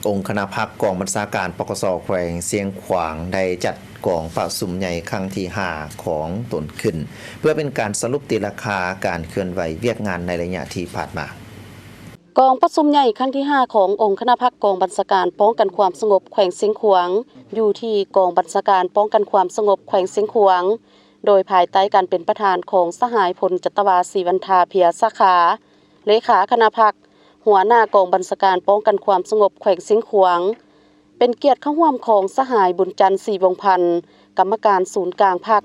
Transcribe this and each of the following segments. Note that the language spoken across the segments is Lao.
ອົງຄະນະພັກກອງບັນຊາການ ປກສ ແຂວງຊຽງຂວາງ ໄດ້ຈັດກອງປະຊຸມໃຫຍ່ຄັ້ງທີຫ້າຂອງຕົນຂຶ້ນ ເພື່ອເປັນການສະຫຼຸບຕີລາຄາການເຄື່ອນໄຫວວຽກງານໃນໄລຍະທີ່ຜ່ານມາ. ກອງປະຊຸມໃຫຍ່ຄັ້ງທີຫ້າຂອງອົງຄະນະພັກກອງບັນຊາການປ້ອງກັນຄວາມສະຫງົບແຂວງຊຽງຂວາງ ຢູ່ທີ່ກອງບັນຊາການປ້ອງກັນຄວາມສະຫງົບແຂວງຊຽງຂວາງ ໂດຍພາຍໃຕ້ການເປັນປະທານຂອງສະຫາຍ ພົນຈັດຕະວາ ສີວັນທາ ເພຍສາຂາ ເລຂາຄະນະພັກ ຫົວໜ້າກອງບັນຊາການປ້ອງກັນຄວາມສະຫງົບແຂວງຊຽງຂວາງ, ເປັນກຽດເຂົ້າຮ່ວມຂອງສະຫາຍ ບຸນຈັນ ສີວົງພັນ ກຳມະການສູນກາງພັກ,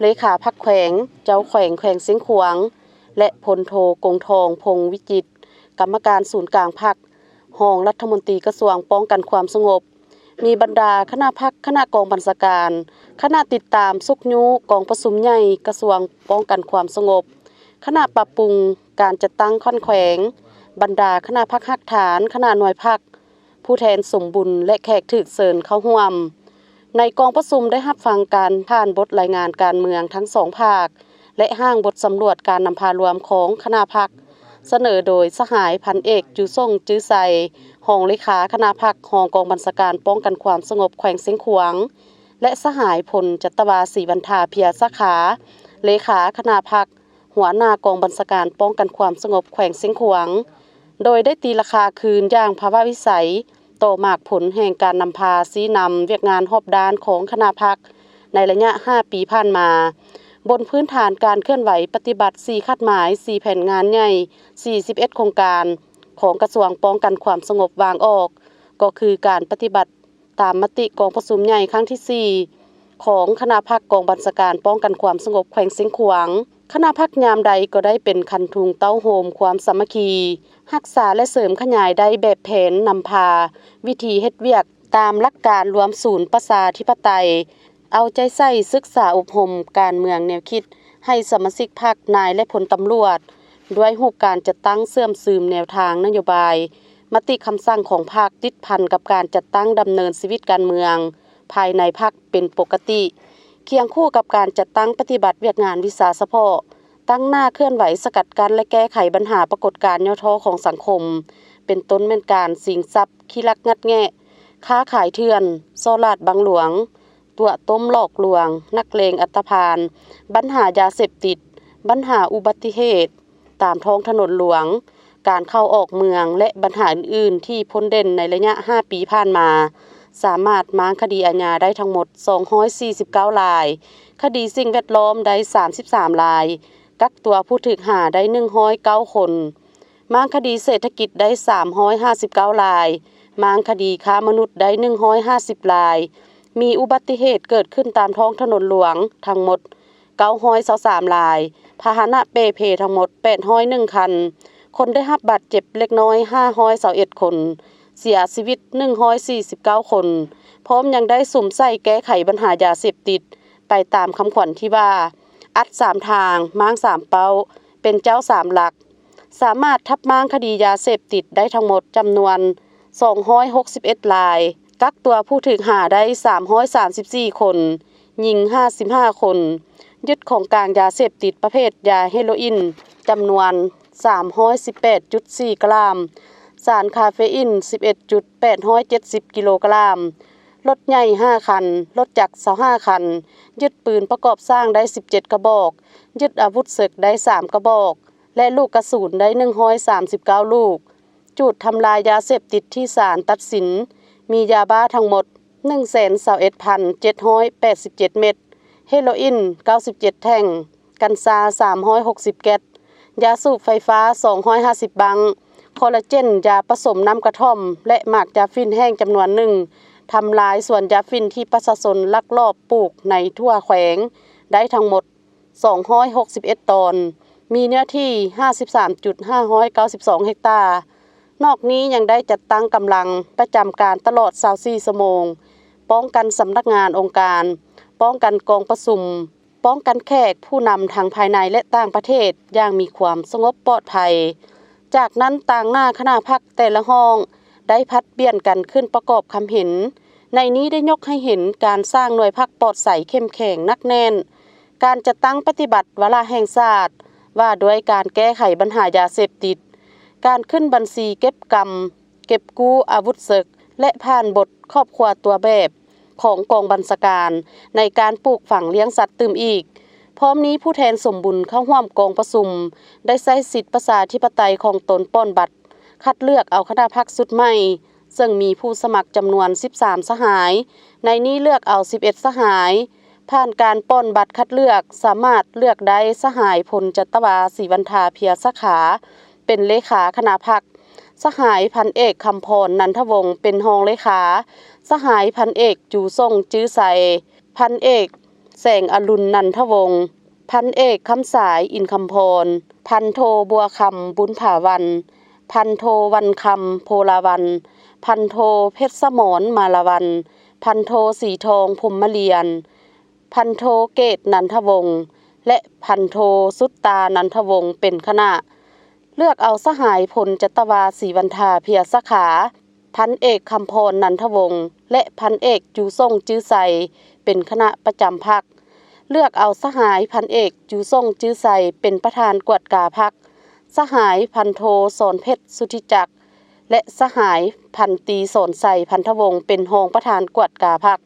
ເລຂາພັກແຂວງ, ເຈົ້າແຂວງແຂວງຊຽງຂວາງ ແລະ ພົນໂທ ກົງທອງ ພົງວິຈິດ ກຳມະການສູນກາງພັກ, ຮອງລັດຖະມົນຕີກະຊວງປ້ອງກັນຄວາມສະຫງົບ. ມີບັນດາຄະນະພັກ, ຄະນະກອງບັນຊາການ, ຄະນະຕິດຕາມຊຸກຍູ້ກອງປະຊຸມໃຫຍ່ກະຊວງປ້ອງກັນຄວາມສະຫງົບ, ຄະນະປັບປຸງການຈັດຕັ້ງຂັ້ນແຂວງ, ບັນດາຄະນະພັກຮາກຖານ, ຄະນະໜ່ວຍພັກ, ຜູ້ແທນສົມບຸນ ແລະ ແຂກຖືກເຊີນເຂົ້າຮ່ວມ. ໃນກອງປະຊຸມໄດ້ຮັບຟັງການຜ່ານບົດລາຍງານການເມືອງທັງສອງພາກ ແລະ ຮ່າງບົດສຳຫຼວດການນຳພາລວມຂອງຄະນະພັກ ສະເໜີໂດຍສະຫາຍ ພັນເອກ ຈູສົງ ຈື່ໄຊ ຮອງເລຂາຄະນະພັກ, ຮອງກອງບັນຊາການປ້ອງກັນຄວາມສະຫງົບແຂວງຊຽງຂວາງ ແລະ ສະຫາຍ ພົນຈັດຕະວາ ສີວັນທາ ເພຍສາຂາ ເລຂາຄະນະພັກ, ຫົວໜ້າກອງບັນຊາການປ້ອງກັນຄວາມສະຫງົບແຂວງຊຽງຂວາງ, ໂດຍໄດ້ຕີລາຄາຄືນຢ່າງພາວະວິໄສ ຕໍ່ໝາກຜົນແຫ່ງການນຳພາຊີ້ນຳວຽກງານຮອບດ້ານຂອງຄະນະພັກໃນໄລຍະຫ້າປີຜ່ານມາ, ບົນພື້ນຖານການເຄື່ອນໄຫວປະຕິບັດສີ່ຄາດໝາຍ, ສີ່ແຜນງານໃຫຍ່, ສີ່ສິບເອັດໂຄງການຂອງກະຊວງປ້ອງກັນຄວາມສະຫງົບວາງອອກ, ກໍຄືການປະຕິບັດຕາມມະຕິກອງປະຊຸມໃຫຍ່ຄັ້ງທີສີ່ຂອງຄະນະພັກກອງບັນຊາການປ້ອງກັນຄວາມສະຫງົບແຂວງຊຽງຂວາງ. ຄະນະພັກຍາມໃດກໍໄດ້ເປັນຄັນທຸງເຕົ້າໂຮມຄວາມສາມັກຄີ, ຮັກສາ ແລະ ເສີມຂະຫຍາຍໄດ້ແບບແຜນນຳພາວິທີເຮັດວຽກຕາມຫຼັກການລວມສູນປະຊາທິປະໄຕ, ເອົາໃຈໃສ່ສຶກສາອົບຮົມການເມືອງແນວຄິດໃຫ້ສະມາຊິກພັກ, ນາຍ ແລະ ພົນຕຳຫຼວດ, ດ້ວຍຮູບການຈັດຕັ້ງເຊື່ອມຊືມແນວທາງນະໂຍບາຍ, ມະຕິຄຳສັ່ງຂອງພັກ ຕິດພັນກັບການຈັດຕັ້ງດຳເນີນຊີວິດການເມືອງ ພາຍໃນພັກເປັນປົກກະຕິ, ຄຽງຄູ່ກັບການຈັດຕັ້ງປະຕິບັດວຽກງານວິຊາສະເພາະ, ຕັ້ງໜ້າເຄື່ອນໄຫວສະກັດກັ້ນ ແລະ ແກ້ໄຂບັນຫາປາກົດການຫຍໍ້ທໍ້ຂອງສັງຄົມ, ເປັນຕົ້ນແມ່ນການຊິງຊັບ, ຂີ້ລັກງັດແງະ, ຄ້າຂາຍເຖື່ອນ, ສໍ້ລາດບັງຫຼວງ, ຕົວະຕົ້ມຫຼອກລວງ, ນັກເລງອັນຕະພານ, ບັນຫາຢາເສບຕິດ, ບັນຫາອຸບັດຕິເຫດ ຕາມທ້ອງຖະໜົນຫຼວງ, ການເຂົ້າອອກເມືອງ ແລະ ບັນຫາອື່ນໆທີ່ພົ້ນເດັ່ນໃນໄລຍະຫ້າປີຜ່ານມາ, ສາມາດມ້າງຄະດີອາຍາໄດ້ທັງໝົດສອງຮ້ອຍສີ່ສິບເກົ້າລາຍ, ຄະດີສິ່ງແວດລ້ອມໄດ້ສາມສິບສາມລາຍ, ກັກຕົວຜູ້ຖືກຫາໄດ້ໜຶ່ງຮ້ອຍເກົ້າຄົນ, ມ້າງຄະດີເສດຖະກິດໄດ້ສາມຮ້ອຍຫ້າສິບເກົ້າລາຍ, ມ້າງຄະດີຄ້າມະນຸດໄດ້ໜຶ່ງຮ້ອຍຫ້າສິບລາຍ, ມີອຸບັດຕິເຫດເກີດຂຶ້ນຕາມທ້ອງຖະໜົນຫຼວງທັງໝົດ ເກົ້າຮ້ອຍຊາວສາມລາຍ, ພາຫະນະເປ່ເພທັງໝົດ ແປດຮ້ອຍໜຶ່ງຄັນ, ຄົນໄດ້ຮັບບາດເຈັບເລັກນ້ອຍ ຫ້າຮ້ອຍຊາວເອັດຄົນ, ເສຍຊີວິດ ໜຶ່ງຮ້ອຍສີ່ສິບເກົ້າຄົນ, ພ້ອມຍັງໄດ້ສຸມໃສ່ແກ້ໄຂບັນຫາຢາເສບຕິດ ໄປຕາມຄຳຂວັນທີ່ວ່າ ອັດສາມທາງ, ມ້າງສາມເປົ້າ, ເປັນເຈົ້າສາມຫຼັກ, ສາມາດທັບມ້າງຄະດີຢາເສບຕິດໄດ້ທັງໝົດຈຳນວນສອງຮ້ອຍຫົກສິບເອັດລາຍ, ກັກຕົວຜູ້ຖືກຫາໄດ້ສາມຮ້ອຍສາມສິບສີ່ຄົນ, ຍິງຫ້າສິບຫ້າຄົນ, ຍຶດຂອງກາງຢາເສບຕິດປະເພດຢາເຮໂລອິນຈຳນວນສາມຮ້ອຍສິບແປດຈຸດສີ່ກຣາມ, ສານຄາເຟອິນສິບເອັດຈຸດແປດຮ້ອຍເຈັດສິບກິໂລກຣາມ, ລົດໃຫຍ່ຫ້າຄັນ, ລົດຈັກຊາວຫ້າຄັນ, ຍຶດປືນປະກອບສ້າງໄດ້ສິບເຈັດກະບອກ, ຍຶດອາວຸດເສິກໄດ້ສາມກະບອກ ແລະ ລູກກະສຸນໄດ້ໜຶ່ງຮ້ອຍສາມສິບເກົ້າລູກ. ຈູດທຳລາຍຢາເສບຕິດທີ່ສານຕັດສິນ ມີຢາບ້າທັງໝົດໜຶ່ງແສນຊາວເອັດພັນເຈັດຮ້ອຍແປດສິບເຈັດເມັດ, ເຮໂລອິນເກົ້າສິບເຈັດແທ່ງ, ກັນຊາສາມຮ້ອຍຫົກສິບແກັດ, ຢາສູບໄຟຟ້າສອງຮ້ອຍຫ້າສິບບັ້ງ, ຄໍລາເຈນ, ຢາປະສົມນ້ຳກະທ່ອມ ແລະ ໝາກຢາຝິ່ນແຫ້ງຈຳນວນໜຶ່ງ, ທຳລາຍສວນຢາຝິ່ນທີ່ປະຊາຊົນລັກລອບປູກໃນທົ່ວແຂວງໄດ້ທັງໝົດ ສອງຮ້ອຍຫົກສິບເອັດຕອນ, ມີເນື້ອທີ່ຫ້າສິບສາມຈຸດຫ້າຮ້ອຍເກົ້າສິບສອງເຮັກຕາ. ນອກນີ້ຍັງໄດ້ຈັດຕັ້ງກຳລັງປະຈຳການຕະຫຼອດຊາວສີ່ຊົ່ວໂມງ, ປ້ອງກັນສຳນັກງານ, ອົງການ, ປ້ອງກັນກອງປະຊຸມ, ປ້ອງກັນແຂກ, ຜູ້ນຳທັງພາຍໃນ ແລະ ຕ່າງປະເທດຢ່າງມີຄວາມສະຫງົບປອດໄພ. ຈາກນັ້ນ, ຕາງໜ້າຄະນະພັກແຕ່ລະຫ້ອງໄດ້ຜັດປ່ຽນກັນຂຶ້ນປະກອບຄຳເຫັນ. ໃນນີ້ໄດ້ຍົກໃຫ້ເຫັນການສ້າງໜ່ວຍພັກປອດໃສເຂັ້ມແຂງໜັກແໜ້ນ, ການຈັດຕັ້ງປະຕິບັດວາລະແຫ່ງຊາດວ່າດ້ວຍການແກ້ໄຂບັນຫາຢາເສບຕິດ, ການຂຶ້ນບັນຊີເກັບກຳ, ເກັບກູ້ອາວຸດເສິກ ແລະ ຜ່ານບົດຄອບຄົວຕົວແບບຂອງກອງບັນຊາການ ໃນການປູກຝັງລ້ຽງສັດຕື່ມອີກ. ພ້ອມນີ້, ຜູ້ແທນສົມບຸນເຂົ້າຮ່ວມກອງປະຊຸມ ໄດ້ໃຊ້ສິດປະຊາທິປະໄຕຂອງຕົນປ່ອນບັດຄັດເລືອກເອົາຄະນະພັກຊຸດໃໝ່, ເຊິ່ງມີຜູ້ສະໝັກຈຳນວນສິບສາມສະຫາຍ, ໃນນີ້ເລືອກເອົາສິບເອັດສະຫາຍ. ຜ່ານການປ່ອນບັດຄັດເລືອກ, ສາມາດເລືອກໄດ້ສະຫາຍ ພົນຈັດຕະວາ ສີວັນທາ ເພຍສາຂາ ເປັນເລຂາຄະນະພັກ, ສະຫາຍ ພັນເອກ ຄຳພອນ ນັນທະວົງ ເປັນຮອງເລຂາ, ສະຫາຍ ພັນເອກ ຈູສົ່ງ ຈື່ໄຊ, ພັນເອກ ແສງອະລຸນ ນັນທະວົງ, ພັນເອກ ຄຳສາຍ ອິນຄຳພອນ, ພັນໂທ ບົວຄຳ ບຸນຜາວັນ, ພັນໂທ ວັນຄຳ ໂພລາວັນ, ພັນໂທ ເພັດສະໝອນ ມາລາວັນ, ພັນໂທ ສີທອງ ພົມມະລຽນ, ພັນໂທ ເກດ ນັນທະວົງ ແລະ ພັນໂທ ສຸດຕາ ນັນທະວົງ ເປັນຄະນະ. ເລືອກເອົາສະຫາຍ ພົນຈັດຕະວາ ສີວັນທາ ເພຍສາຂາ, ພັນເອກ ຄຳພອນ ນັນທະວົງ ແລະ ພັນເອກ ຈູສົ່ງ ຈື່ໄຊ ເປັນຄະນະປະຈຳພັກ. ເລືອກເອົາສະຫາຍ ພັນເອກ ຈູສົ່ງ ຈື່ໄຊ ເປັນປະທານກວດກາພັກ, ສະຫາຍ ພັນໂທ ສອນເພັດ ສຸທິຈັກ ແລະ ສະຫາຍ ພັນຕີ ສອນໄຊ ພັນທະວົງ ເປັນຮອງປະທານກວດກາພັກ.